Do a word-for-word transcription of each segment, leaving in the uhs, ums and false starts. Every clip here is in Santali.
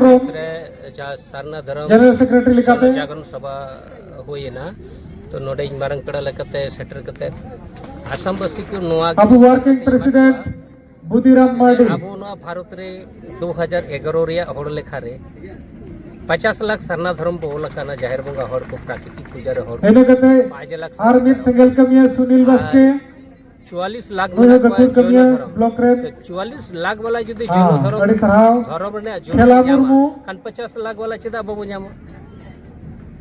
ᱨᱮ ᱡᱟᱦᱟᱸ ᱥᱟᱨᱱᱟ ᱫᱷᱚᱨᱚᱢ ᱡᱮᱱᱟᱨᱮᱞ ᱥᱮᱠᱨᱮᱴᱟᱨᱤ ᱞᱮᱠᱟᱛᱮ ᱡᱟᱜᱨᱚᱱ ᱥᱚᱵᱷᱟ ᱦᱩᱭᱮᱱᱟ, ᱛᱚ ᱱᱚᱰᱮ ᱤᱧ ᱢᱟᱨᱟᱝ ᱯᱮᱲᱟ ᱞᱮᱠᱟᱛᱮ ᱥᱮᱴᱮᱨ ᱠᱟᱛᱮ ᱟᱥᱟᱢᱵᱟᱥᱤ ᱠᱚ ᱱᱚᱣᱟ ᱟᱵᱚ ᱣᱟᱨᱠᱤᱝ ᱯᱨᱮᱥᱤᱰᱮᱱᱴ ᱵᱩᱫᱤᱨᱟᱢ ᱢᱟᱨᱰᱤ᱾ ᱟᱵᱚ ᱱᱚᱣᱟ ᱵᱷᱟᱨᱚᱛ ᱨᱮ ᱫᱩ ᱦᱟᱡᱟᱨ ᱮᱜᱟᱨᱚ ᱨᱮᱭᱟᱜ ᱦᱚᱲ ᱞᱮᱠᱷᱟ ᱨᱮ ᱯᱚᱪᱟᱥ ᱞᱟᱠᱷ ᱥᱟᱨᱱᱟ ᱫᱷᱚᱨᱚᱢ ᱵᱚ ᱚᱞ ᱟᱠᱟᱱᱟ, ᱡᱟᱦᱮᱨ ᱵᱚᱸᱜᱟ ᱦᱚᱲ ᱠᱚ, ᱯᱨᱟᱠᱨᱤᱛᱤᱠ ᱯᱩᱡᱟᱹ ᱨᱮ ᱦᱚᱲ ᱠᱚ ᱯᱟᱸᱪ ᱞᱟᱠᱷ ᱟᱨ ᱢᱤᱫ ᱥᱮᱸᱜᱮᱞ ᱠᱟᱹᱢᱤᱭᱟᱹ ᱥᱩᱱᱤᱞ ᱵᱟᱥᱠᱮ᱾ ᱪᱩᱣᱟᱞᱤᱥ ᱞᱟᱠᱷ ᱱᱩᱭ ᱦᱚᱸ ᱢᱮᱱᱟᱜ ᱠᱚᱣᱟ ᱜᱟᱹᱠᱷᱩᱲ ᱡᱚᱭᱱᱚ ᱠᱟᱹᱢᱤᱭᱟᱹ ᱫᱷᱚᱨᱚᱢ᱾ ᱵᱞᱚᱠ ᱨᱮᱱ᱾ ᱛᱚ ᱪᱩᱣᱟᱞᱤᱥ ᱞᱟᱠᱷ ᱵᱟᱞᱟ ᱡᱩᱫᱤ ᱦᱮᱸ, ᱡᱚᱭᱱᱚ ᱫᱷᱚᱨᱚᱢ, ᱟᱹᱰᱤ ᱥᱟᱨᱦᱟᱣ᱾ ᱫᱷᱚᱨᱚᱢ ᱨᱮᱱᱟᱜ ᱡᱚᱭᱱᱚ ᱠᱷᱮᱞᱟ ᱧᱟᱢᱟ, ᱢᱩᱨᱢᱩ᱾ ᱠᱷᱟᱱ ᱯᱚᱪᱟᱥ ᱞᱟᱠᱷ ᱵᱟᱞᱟ ᱪᱮᱫᱟᱜ ᱵᱟᱵᱚ ᱧᱟᱢᱟ?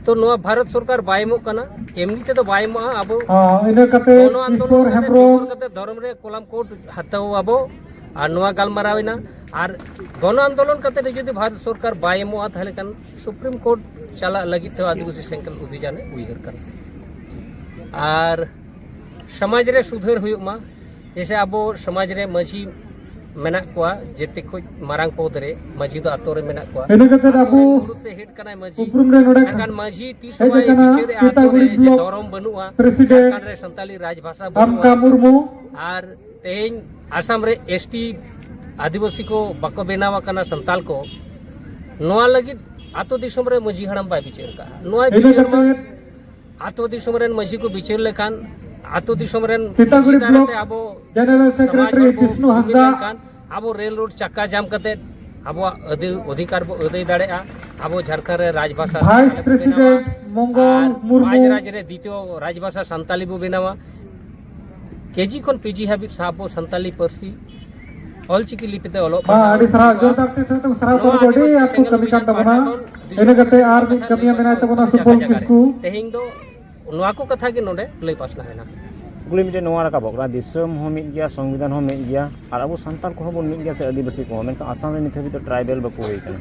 ᱛᱚ ᱱᱚᱣᱟ ᱵᱷᱟᱨᱚᱛ ᱥᱚᱨᱠᱟᱨ ᱵᱟᱭ ᱮᱢᱚᱜ ᱠᱟᱱᱟ, ᱮᱢᱱᱤ ᱛᱮᱫᱚ ᱵᱟᱭ ᱮᱢᱚᱜᱼᱟ᱾ ᱟᱵᱚ ᱦᱮᱸ, ᱤᱱᱟᱹ ᱠᱟᱛᱮ ᱜᱚᱱᱚ ᱟᱱᱫᱳᱞᱚᱱ ᱤᱥᱥᱚᱨ ᱠᱟᱛᱮ, ᱦᱮᱢᱵᱨᱚᱢ᱾ ᱡᱳᱨ ᱠᱟᱛᱮ ᱫᱷᱚᱨᱚᱢ ᱨᱮ ᱠᱚᱞᱟᱢ ᱠᱳᱰ ᱦᱟᱛᱟᱣ ᱟᱵᱚ᱾ ᱟᱨ ᱱᱚᱣᱟ ᱜᱟᱞᱢᱟᱨᱟᱣ ᱮᱱᱟ᱾ ᱟᱨ ᱜᱚᱱᱚ ᱟᱱᱫᱳᱞᱚᱱ ᱠᱟᱛᱮ ᱡᱩᱫᱤ ᱵᱷᱟᱨᱚᱛ ᱥᱚᱨᱠᱟᱨ ᱵᱟᱭ ᱮᱢᱚᱜᱼᱟ, ᱛᱟᱦᱚᱞᱮ ᱠᱷᱟᱱ ᱥᱩᱯᱨᱤᱢ ᱠᱳᱨᱴ ᱪᱟᱞᱟᱜ ᱞᱟᱹᱜᱤᱫ ᱛᱮ ᱟᱹᱫᱤᱵᱟᱹᱥᱤ ᱥᱮᱸᱜᱮᱞ ᱚᱵᱷᱤᱡᱟᱱᱮ ᱩᱭᱦᱟᱹᱨ ᱠᱟᱱᱟ᱾ ᱟᱨ ᱥᱚᱢᱟᱡᱽ ᱨᱮ ᱥᱩᱫᱷᱟᱹᱨ ᱦᱩᱭᱩᱜ ᱢᱟ᱾ ᱡᱮᱭᱥᱮ ᱟᱵᱚ ᱥᱚᱢᱟᱡᱽ ᱨᱮ ᱢᱟᱹᱡᱷᱤ ᱢᱮᱱᱟᱜ ᱠᱚᱣᱟ, ᱡᱮᱛᱮ ᱠᱷᱚᱱ ᱢᱟᱨᱟᱝ ᱯᱚᱫᱽ ᱨᱮ ᱢᱟᱹᱡᱷᱤ ᱫᱚ ᱟᱛᱳ ᱨᱮ ᱢᱮᱱᱟᱜ ᱠᱚᱣᱟ᱾ ᱤᱱᱟᱹ ᱠᱟᱛᱮ ᱟᱵᱚ ᱢᱩᱲᱩᱫ ᱥᱮ ᱦᱮᱰ ᱠᱟᱱᱟᱭ ᱢᱟᱹᱡᱷᱤ᱾ ᱩᱯᱨᱩᱢ ᱨᱮ ᱱᱚᱰᱮ ᱢᱮᱱᱠᱷᱟᱱ ᱢᱟᱹᱡᱷᱤ ᱛᱤᱥ ᱦᱚᱸ ᱦᱮᱡ ᱵᱟᱭ ᱟᱠᱟᱱᱟ ᱵᱤᱪᱟᱹᱨᱮᱜᱼᱟ ᱟᱛᱳ ᱨᱮ ᱛᱤᱛᱟᱜᱩᱲᱤ ᱡᱮ ᱵᱞᱚᱠ ᱫᱷᱚᱨᱚᱢ ᱵᱟᱹᱱᱩᱜᱼᱟ, ᱯᱨᱮᱥᱤᱰᱮᱱᱴ ᱡᱷᱟᱲᱠᱷᱚᱸᱰ ᱨᱮ ᱥᱟᱱᱛᱟᱞᱤ ᱨᱟᱡᱽᱵᱷᱟᱥᱟ ᱟᱢᱠᱟ ᱵᱟᱹᱱᱩᱜᱼᱟ᱾ ᱢᱩᱨᱢᱩ᱾ ᱟᱨ ᱛᱮᱦᱮᱧ ᱟᱥᱟᱢ ᱨᱮ ᱮᱥ ᱴᱤ ᱟᱹᱫᱤᱵᱟᱹᱥᱤ ᱠᱚ ᱵᱟᱠᱚ ᱵᱮᱱᱟᱣ ᱟᱠᱟᱱᱟ ᱥᱟᱱᱛᱟᱞ ᱠᱚ, ᱱᱚᱣᱟ ᱞᱟᱹᱜᱤᱫ ᱟᱛᱳ ᱫᱤᱥᱚᱢ ᱨᱮ ᱢᱟᱹᱡᱷᱤ ᱦᱟᱲᱟᱢ ᱵᱟᱭ ᱵᱤᱪᱟᱹᱨ ᱟᱠᱟᱫᱼᱟ᱾ ᱱᱚᱣᱟ ᱤᱱᱟᱹ ᱵᱤᱪᱟᱹᱨ ᱢᱟ ᱠᱟᱛᱮ ᱟᱛᱳ ᱫᱤᱥᱚᱢ ᱨᱮᱱ ᱢᱟᱹᱡᱷᱤ ᱠᱚ ᱵᱤᱪᱟᱹᱨ ᱞᱮᱠᱷᱟᱱ, ᱟᱛᱳ ᱫᱤᱥᱚᱢ ᱨᱮᱱ ᱛᱤᱛᱟᱜᱩᱲᱤ ᱢᱟᱹᱡᱷᱤ ᱫᱟᱨᱟᱭ ᱵᱞᱚᱠ ᱛᱮ ᱟᱵᱚ ᱡᱮᱱᱟᱨᱮᱞ ᱥᱚᱢᱟᱡᱽ ᱥᱮᱠᱨᱮᱴᱟᱨᱤ ᱦᱚᱲ ᱠᱚ ᱵᱤᱥᱱᱩ ᱡᱩᱢᱤᱫ ᱦᱟᱸᱥᱫᱟ᱾ ᱞᱮᱱᱠᱷᱟᱱ ᱟᱵᱚ ᱨᱮᱞ ᱨᱳᱰ ᱪᱟᱠᱟ ᱡᱟᱢ ᱠᱟᱛᱮ ᱟᱵᱚᱣᱟᱜ ᱟᱹᱫᱟᱹ-, ᱚᱫᱷᱤᱠᱟᱨ ᱵᱚ ᱟᱹᱫᱟᱹᱭ ᱫᱟᱲᱮᱭᱟᱜᱼᱟ᱾ ᱟᱵᱚ ᱡᱷᱟᱲᱠᱷᱚᱸᱰ ᱨᱮ ᱨᱟᱡᱽᱵᱷᱟᱥᱟ ᱵᱷᱟᱭᱤᱥ ᱥᱟᱱᱛᱟᱞᱤ ᱵᱚ ᱵᱮᱱᱟᱣᱟ ᱯᱨᱮᱥᱤᱰᱮᱱᱴ ᱢᱚᱝᱜᱚᱞ ᱟᱨ ᱢᱩᱨᱢᱩ᱾ ᱯᱟᱸᱪ ᱨᱟᱡᱽ ᱨᱮ ᱫᱤᱛᱤᱭᱚ ᱨᱟᱡᱽᱵᱷᱟᱥᱟ ᱥᱟᱱᱛᱟᱞᱤ ᱵᱚ ᱵᱮᱱᱟᱣᱟ᱾ ᱠᱮ ᱡᱤ ᱠᱷᱚᱱ ᱯᱤ ᱡᱤ ᱦᱟᱹᱵᱤᱡ ᱥᱟᱵ ᱵᱚ ᱥᱟᱱᱛᱟᱞᱤ ᱯᱟᱹᱨᱥᱤ ᱚᱞᱪᱤᱠᱤ ᱞᱤᱯᱤ ᱛᱮ ᱚᱞᱚᱜ ᱢᱟ, ᱯᱟᱲᱦᱟᱣ ᱟᱹᱰᱤ ᱥᱟᱨᱦᱟᱣ ᱦᱩᱭᱩᱜᱼᱟ᱾ ᱡᱳᱨᱫᱟᱨ ᱛᱮ ᱛᱮ ᱥᱟᱨᱦᱟᱣ ᱱᱚᱣᱟ ᱠᱚ ᱟᱹᱰᱤ ᱟᱹᱫᱤᱵᱟᱹᱥᱤ ᱟᱸᱴ ᱠᱚ ᱥᱮᱸᱜᱮᱞ ᱠᱟᱹᱢᱤ ᱠᱟᱱ ᱚᱵᱷᱤᱡᱟᱱ ᱛᱟᱵᱚᱱᱟ᱾ ᱯᱟᱦᱴᱟ ᱠᱷᱚᱱ ᱫᱤᱥᱚᱢ ᱤᱱᱟᱹ ᱠᱟᱛᱮ ᱨᱮᱱᱟᱜ ᱟᱨ ᱠᱟᱛᱷᱟ ᱢᱤᱫ ᱞᱟᱹᱭ ᱠᱟᱹᱢᱤᱭᱟᱹ ᱯᱟᱥᱱᱟᱣ ᱢᱮᱱᱟᱭ ᱠᱟᱱᱟ ᱛᱟᱵᱚᱱᱟ ᱡᱟᱭᱜᱟ ᱥᱩᱵᱚᱞ ᱡᱟᱭᱜᱟ ᱨᱮ᱾ ᱠᱤᱥᱠᱩ᱾ ᱛᱮᱦᱮᱧ ᱫᱚ ᱱᱚᱣᱟ ᱠᱚ ᱠᱟᱛᱷᱟ ᱜᱮ ᱱᱚᱰᱮ ᱞᱟᱹᱭ ᱯᱟᱥᱱᱟᱣ ᱮᱱᱟ᱾ ᱠᱩᱠᱞᱤ ᱢᱤᱫᱴᱮᱱ ᱱᱚᱣᱟ ᱨᱟᱠᱟᱵᱚᱜ ᱠᱟᱱᱟ, ᱫᱤᱥᱚᱢ ᱦᱚᱸ ᱢᱤᱫ ᱜᱮᱭᱟ, ᱥᱚᱝᱵᱤᱫᱷᱟᱱ ᱦᱚᱸ ᱢᱤᱫ ᱜᱮᱭᱟ, ᱟᱨ ᱟᱵᱚ ᱥᱟᱱᱛᱟᱲ ᱠᱚᱦᱚᱸ ᱵᱚᱱ ᱢᱤᱫ ᱜᱮᱭᱟ ᱥᱮ ᱟᱹᱫᱤᱵᱟᱹᱥᱤ ᱠᱚᱦᱚᱸ, ᱢᱮᱱᱠᱷᱟᱱ ᱟᱥᱟᱢ ᱨᱮ ᱱᱤᱛ ᱦᱟᱹᱵᱤᱡ ᱫᱚ ᱴᱨᱟᱭᱵᱮᱞ ᱵᱟᱠᱚ ᱦᱩᱭ ᱠᱟᱱᱟ᱾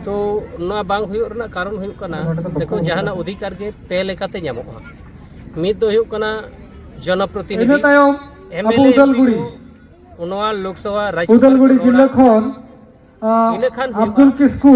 ᱛᱚ ᱱᱚᱣᱟ ᱵᱟᱝ ᱦᱩᱭᱩᱜ ᱨᱮᱱᱟᱜ ᱠᱟᱨᱚᱱ ᱦᱩᱭᱩᱜ ᱠᱟᱱᱟ, ᱱᱚᱰᱮ ᱫᱚ ᱵᱟᱠᱚ ᱫᱮᱠᱷᱚ, ᱦᱩᱭ ᱡᱟᱦᱟᱱᱟᱜ ᱠᱟᱱᱟ᱾ ᱚᱫᱷᱤᱠᱟᱨ ᱜᱮ ᱯᱮ ᱞᱮᱠᱟᱛᱮ ᱧᱟᱢᱚᱜᱼᱟ᱾ ᱢᱤᱫ ᱫᱚ ᱦᱩᱭᱩᱜ ᱠᱟᱱᱟ ᱡᱚᱱᱚᱯᱨᱚᱛᱤᱱᱤᱫᱷᱤ, ᱤᱱᱟᱹ ᱛᱟᱭᱚᱢ ᱮᱢ ᱮᱞ ᱮ, ᱟᱵᱚ ᱩᱫᱟᱞᱜᱩᱲᱤ, ᱵᱤ ᱰᱤ ᱳ, ᱱᱚᱣᱟ ᱞᱳᱠᱥᱚᱵᱷᱟ ᱨᱟᱡᱽᱥᱚᱵᱷᱟ ᱩᱫᱟᱞᱜᱩᱲᱤ ᱨᱮᱠᱚ ᱡᱤᱞᱟᱹ ᱨᱚᱲᱟ᱾ ᱠᱷᱚᱱ, ᱟ, ᱤᱱᱟᱹ ᱠᱷᱟᱱ ᱦᱩᱭᱩᱜᱼᱟ᱾ ᱟᱵᱫᱩᱞ ᱠᱤᱥᱠᱩ,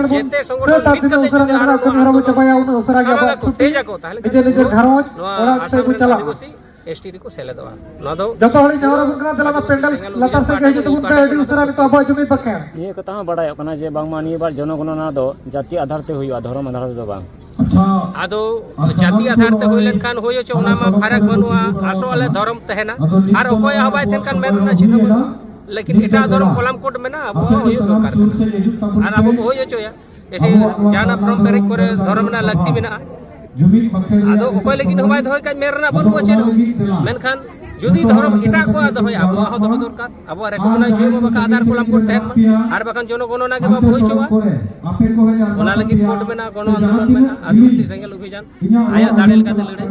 ᱵᱟᱠᱷᱮᱲ ᱵᱚᱱ ᱡᱮᱛᱮ ᱥᱚᱝᱜᱚᱴᱷᱚᱱ ᱥᱟᱹᱛᱟ, ᱢᱤᱫ ᱛᱤᱱᱟᱹᱜ ᱠᱟᱛᱮ ᱩᱥᱟᱹᱨᱟ ᱡᱩᱫᱤ ᱜᱮ ᱟᱨᱚ ᱱᱚᱣᱟ ᱠᱟᱹᱢᱤ ᱦᱚᱨᱟ ᱵᱚᱱ ᱱᱚᱣᱟ ᱪᱟᱵᱟᱭᱟ, ᱩᱱᱟᱹᱜ ᱩᱥᱟᱹᱨᱟ ᱜᱮ ᱥᱟᱢᱟᱝ ᱟᱵᱚᱣᱟᱜ ᱟᱠᱚ, ᱪᱷᱩᱴᱤ ᱛᱮᱡ ᱟᱠᱚ, ᱛᱟᱦᱚᱞᱮ ᱱᱤᱡᱮ ᱱᱤᱡᱮ ᱜᱷᱟᱨᱚᱸᱡᱽ ᱱᱚᱣᱟ ᱚᱲᱟᱜ ᱟᱥᱟᱢ ᱥᱮᱫ ᱨᱮᱱ ᱵᱚᱱ ᱪᱟᱞᱟᱜᱼᱟ᱾ ᱟᱹᱫᱤᱵᱟᱹᱥᱤ ᱮᱥ ᱴᱤ ᱨᱮᱠᱚ ᱥᱮᱞᱮᱫᱚᱜᱼᱟ᱾ ᱱᱚᱣᱟ ᱫᱚ ᱡᱚᱛᱚ ᱦᱚᱲᱤᱧ ᱱᱮᱦᱚᱨ ᱟᱵᱚᱱ ᱠᱟᱱᱟ, ᱫᱮᱞᱟ ᱱᱟ ᱯᱮᱱᱰᱮᱞ ᱞᱟᱛᱟᱨ ᱥᱮᱫ ᱜᱮ ᱦᱤᱡᱩᱜ ᱛᱟᱵᱚᱱ ᱯᱮ, ᱟᱹᱰᱤ ᱩᱥᱟᱹᱨᱟ ᱱᱤᱛᱚᱜ ᱟᱵᱚᱣᱟᱜ ᱡᱩᱢᱤᱫ ᱵᱟᱠᱷᱮᱲ᱾ ᱱᱤᱭᱟᱹ ᱠᱟᱛᱷᱟ ᱦᱚᱸ ᱵᱟᱲᱟᱭᱚᱜ ᱠᱟᱱᱟ ᱡᱮ ᱵᱟᱝᱢᱟ ᱱᱤᱭᱟᱹ ᱵᱟᱨ ᱡᱚᱱᱚᱜᱚᱱᱚᱱᱟ ᱫᱚ ᱡᱟᱹᱛᱤ ᱟᱫᱷᱟᱨ ᱛᱮ ᱦᱩᱭᱩᱜᱼᱟ, ᱫᱷᱚᱨᱚᱢ ᱟᱫᱷᱟᱨ ᱛᱮᱫᱚ ᱵᱟᱝ᱾ ᱟᱫᱚ ᱡᱟᱹᱛᱤ ᱟᱫᱷᱟᱨ ᱛᱮ ᱦᱩᱭ ᱞᱮᱱᱠᱷᱟᱱ ᱦᱩᱭ ᱦᱚᱪᱚ, ᱚᱱᱟ ᱢᱟ ᱯᱷᱟᱨᱟᱠ ᱵᱟᱹᱱᱩᱜᱼᱟ, ᱟᱥᱚᱜ ᱟᱞᱮ ᱫᱷᱚᱨᱚᱢ ᱛᱟᱦᱮᱱᱟ᱾ ᱟᱨ ᱚᱠᱚᱭᱟᱜ ᱦᱚᱸ ᱵᱟᱭ ᱛᱟᱦᱮᱱ ᱠᱷᱟᱱ ᱢᱮᱱ ᱨᱮᱱᱟᱜ ᱪᱮᱫ ᱦᱚᱸ ᱵᱟᱹᱱᱩᱜᱼᱟ᱾ ᱞᱮᱠᱤᱱ ᱮᱴᱟᱜ ᱫᱷᱚᱨᱚᱢ ᱠᱚᱞᱟᱢ ᱠᱳᱰ ᱢᱮᱱᱟᱜᱼᱟ, ᱟᱵᱚᱣᱟᱜ ᱦᱚᱸ ᱦᱩᱭᱩᱜ ᱫᱚᱨᱠᱟᱨ ᱠᱟᱱᱟ᱾ ᱟᱨ ᱟᱵᱚ ᱵᱚ ᱦᱩᱭ ᱦᱚᱪᱚᱭᱟ᱾ ᱡᱮᱭᱥᱮ ᱡᱟᱦᱟᱱᱟᱜ ᱯᱚᱨᱚᱢ ᱯᱮᱨᱮᱡ ᱠᱚᱨᱮ ᱫᱷᱚᱨᱚᱢ ᱨᱮᱱᱟᱜ ᱞᱟᱹᱠᱛᱤ ᱢᱮᱱᱟᱜᱼᱟ᱾ ᱟᱫᱚ ᱚᱠᱚᱭ ᱞᱟᱹᱜᱤᱫ ᱦᱚᱸ ᱵᱟᱭ ᱫᱚᱦᱚᱭ ᱠᱷᱟᱡ ᱢᱮᱱ ᱨᱮᱱᱟᱜ ᱵᱟᱹᱱᱩᱜᱼᱟ ᱪᱮᱫ ᱦᱚᱸ᱾ ᱢᱮᱱᱠᱷᱟᱱ ᱡᱩᱫᱤ ᱫᱷᱚᱨᱚᱢ ᱮᱴᱟᱜ ᱠᱚᱣᱟᱜ ᱫᱚᱦᱚᱭᱟ, ᱟᱵᱚᱣᱟᱜ ᱦᱚᱸ ᱫᱚᱦᱚ ᱫᱚᱨᱠᱟᱨ, ᱟᱵᱚᱣᱟᱜ ᱨᱮᱠᱚᱜᱱᱟᱭᱤᱡᱽ ᱦᱩᱭᱩᱜ ᱢᱟ, ᱵᱟᱠᱷᱟᱱ ᱟᱫᱷᱟᱨ ᱠᱚᱞᱟᱢ ᱠᱳᱰ ᱛᱟᱦᱮᱱ ᱢᱟ᱾ ᱟᱨ ᱵᱟᱠᱷᱟᱱ ᱡᱚᱱᱚᱜᱚᱱᱚᱱᱟ ᱜᱮ ᱵᱟᱵᱚ ᱦᱩᱭ ᱦᱚᱪᱚᱣᱟᱜ᱾ ᱚᱱᱟ ᱞᱟᱹᱜᱤᱫ ᱠᱳᱰ ᱢᱮᱱᱟᱜᱼᱟ, ᱜᱚᱱᱚ ᱟᱱᱫᱳᱞᱚᱱ ᱢᱮᱱᱟᱜᱼᱟ, ᱟᱹᱫᱤᱵᱟᱹᱥᱤ ᱥᱮᱸᱜᱮᱞ ᱚᱵᱷᱤᱡᱟᱱ, ᱟᱭᱟᱜ ᱫᱟᱲᱮ ᱞᱮᱠᱟᱛᱮ ᱞᱟᱹᱲᱦᱟᱹᱭ᱾